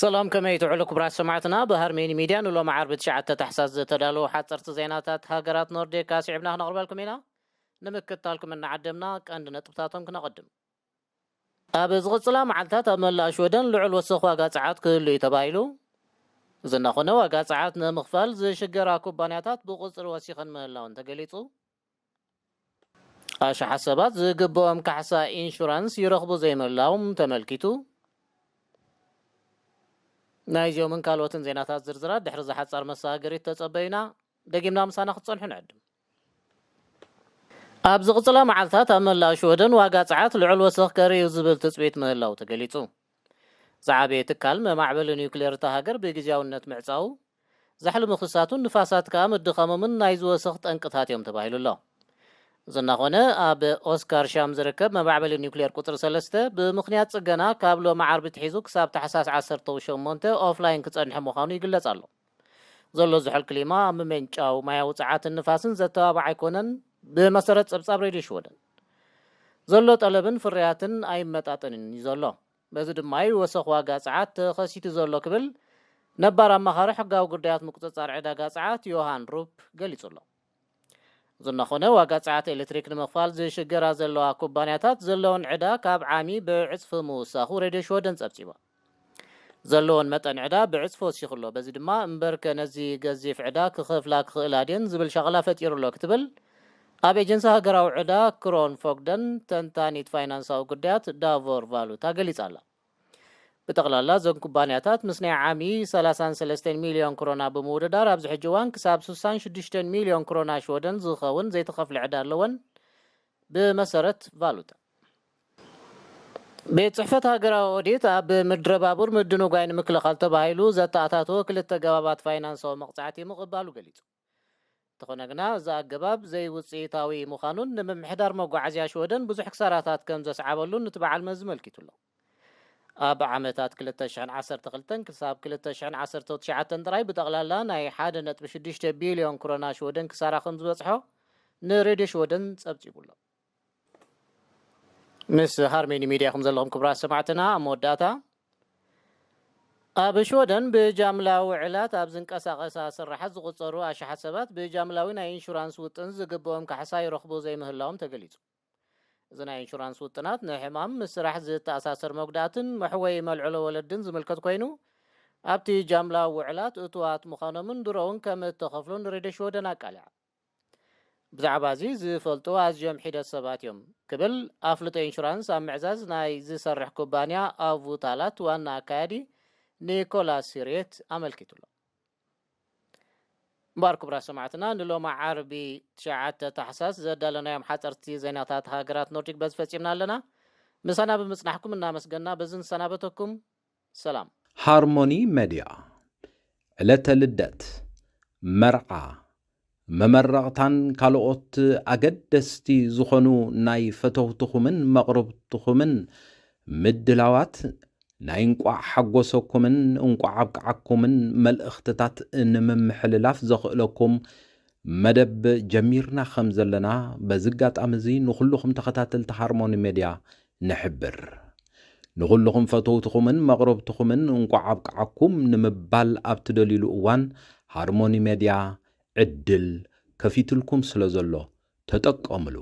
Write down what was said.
ሰላም፣ ከመይ ትውዕሉ ክቡራት ሰማዕትና? ብሃርሜኒ ሚድያ ንሎሚ ዓርቢ ትሽዓተ ታሕሳስ ዝተዳለዉ ሓፀርቲ ዜናታት ሃገራት ኖርዲክ ኣስዒብና ክነቕርበልኩም ኢና። ንምክትታልኩም እናዓደምና ቀንዲ ነጥብታቶም ክነቐድም። ኣብ ዝቕፅላ መዓልታት ኣብ መላእ ሽወደን ልዑል ወሰኽ ዋጋ ፀዓት ክህሉ እዩ ተባሂሉ። እዚ እናኾነ ዋጋ ፀዓት ንምኽፋል ዝሽገራ ኩባንያታት ብቁፅሪ ወሲኸን ምህላውን ተገሊፁ። ኣሽሓት ሰባት ዝግብኦም ካሕሳ ኢንሹራንስ ይረኽቡ ዘይምህላዎም ተመልኪቱ። ናይዚኦምን ካልኦትን ዜናታት ዝርዝራት ድሕሪ ዝሓጻር መሰጋገሪት ተጸበዩና። ደጊምና ምሳና ክትጸንሑ ንዕድም። ኣብ ዝቕጽላ መዓልታት ኣብ መላእ ሽወደን ዋጋ ጸዓት ልዑል ወሰኽ ከርእዩ ዝብል ትጽቢት ምህላው ተገሊጹ። ዝዓበየ ትካል መማዕበሊ ኒውክሌር እታ ሃገር ብግዜያውነት ምዕጻው፣ ዛሕሊ ምኽሳቱን ንፋሳት ከኣ ምድኻሞምን ናይ ዝወሰኽ ጠንቅታት እዮም ተባሂሉ ኣሎ። እዚ እናኾነ፣ ኣብ ኦስካርሻም ዝርከብ መማዕበሊ ኒውክሌር ቁጽሪ ሰለስተ ብምኽንያት ጽገና ካብ ሎሚ ዓርቢ ትሒዙ ክሳብ ታሕሳስ ዓሰርተ ሸሞንተ ኦፍላይን ክጸንሕ ምዃኑ ይግለጽ ኣሎ። ዘሎ ዝሑል ክሊማ ኣብ ምምንጫው ማያዊ ጸዓትን ንፋስን ዘተባባዕ ኣይኮነን፣ ብመሰረት ጸብጻብ ሬድዮ ሽወደን። ዘሎ ጠለብን ፍርያትን ኣይመጣጠንን እዩ ዘሎ። በዚ ድማ እዩ ወሰኽ ዋጋ ጸዓት ተኸሲቱ ዘሎ ክብል ነባር ኣማኻሪ ሕጋዊ ጉዳያት ምቁጽጻር ዕዳጋ ጸዓት ዮሃን ሩፕ ገሊጹ ኣሎ። እዚ እናኾነ ዋጋ ጸዓት ኤሌክትሪክ ንምኽፋል ዝሽገራ ዘለዋ ኩባንያታት ዘለውን ዕዳ ካብ ዓሚ ብዕጽፊ ምውሳኹ ሬድዮ ሽወደን ጸብጺባ። ዘለወን መጠን ዕዳ ብዕጽፊ ወሲኹ ኣሎ። በዚ ድማ እምበርከ ነዚ ገዚፍ ዕዳ ክኸፍላ ክኽእላ ድየን ዝብል ሻቕላ ፈጢሩ ኣሎ ክትብል ኣብ ኤጀንሲ ሃገራዊ ዕዳ ክሮን ፎግደን ተንታኒት ፋይናንሳዊ ጉዳያት ዳቮር ቫሉታ ገሊጻ ኣላ። ብጠቕላላ እዘን ኩባንያታት ምስ ናይ ዓሚ ሰላሳን ሰለስተን ሚልዮን ክሮና ብምውድዳር ኣብዚ ሕጂ እዋን ክሳብ ስሳን ሽዱሽተን ሚልዮን ክሮና ሽወደን ዝኸውን ዘይተኸፍለ ዕዳ ኣለወን። ብመሰረት ቫሉታ ቤት ጽሕፈት ሃገራዊ ኦዲት ኣብ ምድረ ባቡር ምድንጓይ ንምክልኻል ተባሂሉ ዘተኣታተወ ክልተ ገባባት ፋይናንሳዊ መቕጻዕቲ ምቕባሉ ገሊጹ። እንተኾነ ግና እዚ ኣገባብ ዘይውጽኢታዊ ምዃኑን ንምምሕዳር መጓዓዝያ ሽወደን ብዙሕ ክሳራታት ከም ዘስዓበሉን እቲ በዓል መዚ መልኪቱ ኣሎ። ኣብ ዓመታት ክልተ ሽሕን ዓሰርተ ክልተን ክሳብ ክልተ ሽሕን ዓሰርተ ትሽዓተን ጥራይ ብጠቕላላ ናይ ሓደ ነጥቢ ሽዱሽተ ቢልዮን ክሮና ሽወደን ክሳራ ከም ዝበጽሖ ንሬድዮ ሽወደን ጸብጺቡ ኣሎ። ምስ ሃርሜኒ ሚድያ ከም ዘለኹም ክቡራት ሰማዕትና፣ ኣብ መወዳእታ ኣብ ሽወደን ብጃምላዊ ዕላት ኣብ ዝንቀሳቐሳ ስራሓት ዝቑጸሩ ኣሽሓት ሰባት ብጃምላዊ ናይ ኢንሹራንስ ውጥን ዝግብኦም ካሕሳ ይረኽቡ ዘይምህላዎም ተገሊጹ። እዚ ናይ ኢንሹራንስ ውጥናት ንሕማም ምስ ስራሕ ዝተኣሳሰር መጉዳእትን መሕወዪ መልዕሎ ወለድን ዝምልከት ኮይኑ፣ ኣብቲ ጃምላዊ ውዕላት እቱዋት ምዃኖምን ድሮውን ከም እተኸፍሉን ሬድዮ ሽወደን ኣቃሊዓ። ብዛዕባ እዚ ዝፈልጡ ኣዝዮም ሒደት ሰባት እዮም ክብል ኣፍልጦ ኢንሹራንስ ኣብ ምዕዛዝ ናይ ዝሰርሕ ኩባንያ ኣቡታላት ዋና ኣካያዲ ኒኮላስ ሲሬት ኣመልኪቱ ኣሎ። እምበኣር ክቡራት ሰማዕትና፣ ንሎሚ ዓርቢ ትሽዓተ ታሕሳስ ዘዳለናዮም ሓፀርቲ ዜናታት ሃገራት ኖርዲክ በዚ ፈፂምና ኣለና። ምሳና ብምፅናሕኩም እናመስገና በዚ ንሰናበተኩም። ሰላም። ሃርሞኒ መድያ ዕለተ ልደት፣ መርዓ፣ መመረቕታን ካልኦት ኣገደስቲ ዝኾኑ ናይ ፈተውትኹምን መቕርብትኹምን ምድላዋት ናይ እንቋዕ ሓጎሰኩምን እንቋዕ ኣብቅዓኩምን መልእኽትታት ንምምሕልላፍ ዘኽእለኩም መደብ ጀሚርና ከም ዘለና በዚ ኣጋጣሚ እዚ ንኹልኹም ተኸታተልቲ ሃርሞኒ ሜድያ ንሕብር። ንኹልኹም ፈተውትኹምን መቕረብትኹምን እንቋዕ ኣብቅዓኩም ንምባል ኣብ ትደልዩሉ እዋን ሃርሞኒ ሜድያ ዕድል ከፊትልኩም ስለ ዘሎ ተጠቀምሉ።